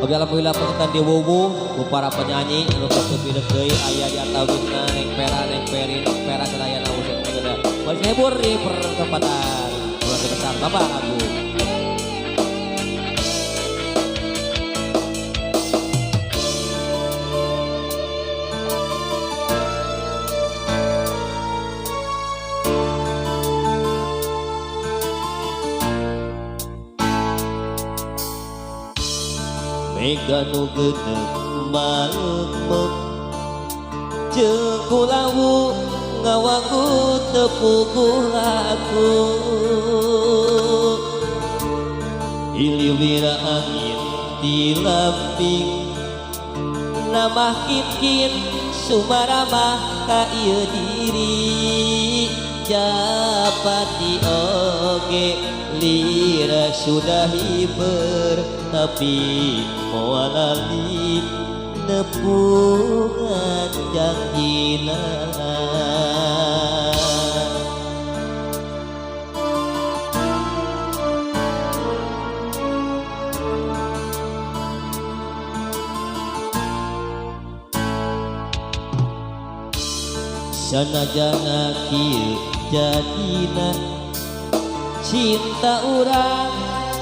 Oke alhamdulillah pengetan di wuwu ku para penyanyi anu tos teu deui aya di atawisna Neng Pera, Neng Peri, Neng Pera sadayana usah gede. Bari hibur di pertempatan keluarga besar Bapak Agung. Mega nu geuneuk malemek jeung kulawu ngawaku teu laku iliwira angin di lambing namah kin-kin sumaramah ka ieu diri japati oge lira sudah hiber tapi moal lali nepungan jangjina. Sanajana kieu jadina cinta urang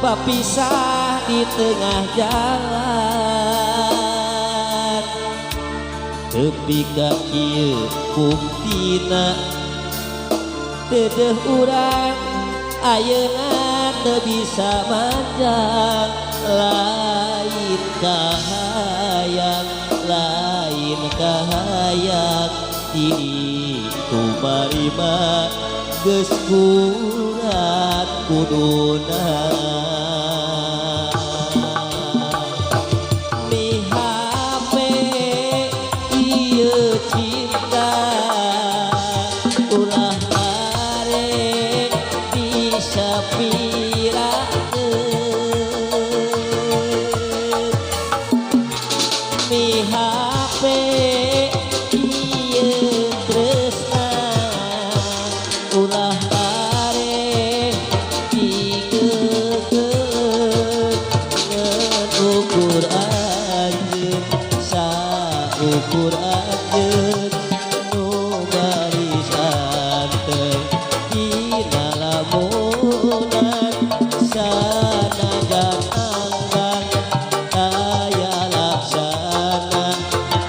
papisah di tengah jalan tepi ka kieu buktina dedeh urang ayeuna teu bisa manjang lain kahayang lain kahayang ini kumarima geus kuat kuduna mihape ieu cinta ulah mare disapirakeun mihape ieu tresna ulah mare dikekeun ukur anjeun saukur anjeun nu baris anteng dina lamunan sanajan anggang aya laksana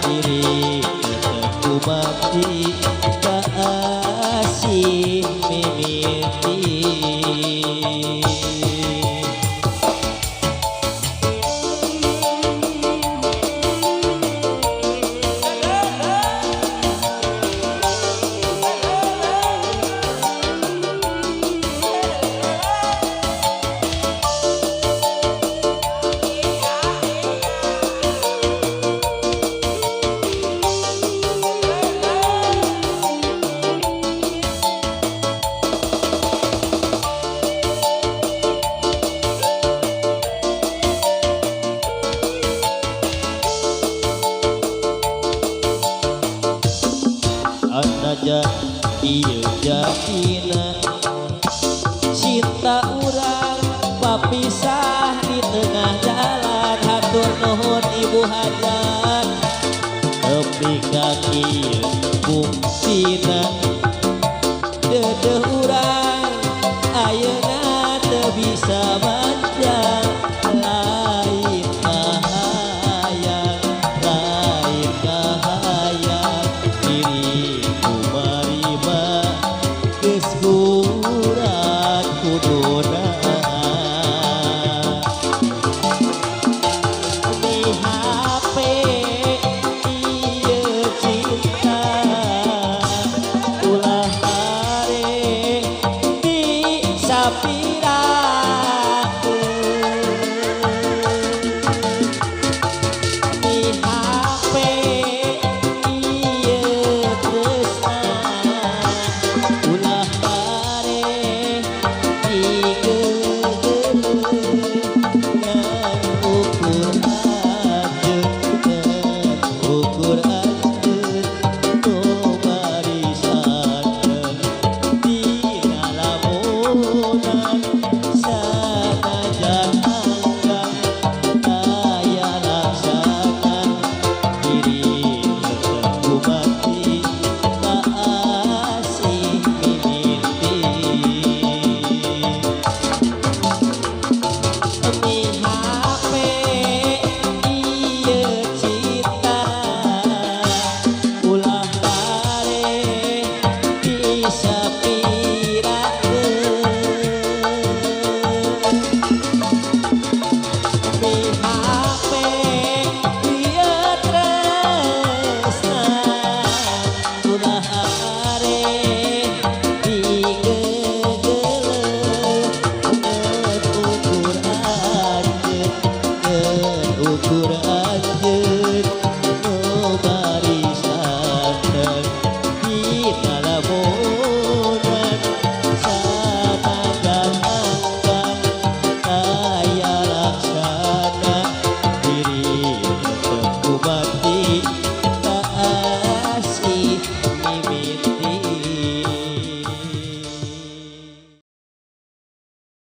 diri tetep kumabdi ka asih mimiti. Anajan ieu jadina cinta urang papisah di tengah jalan hatur nuhun ibu hajat tepi ka kieu buktina dedeh urang ayeuna teu bisa manjang lain kahayang lain kahayang diri kumarima geus kurat kuduna mihape ieu cinta Kumaha.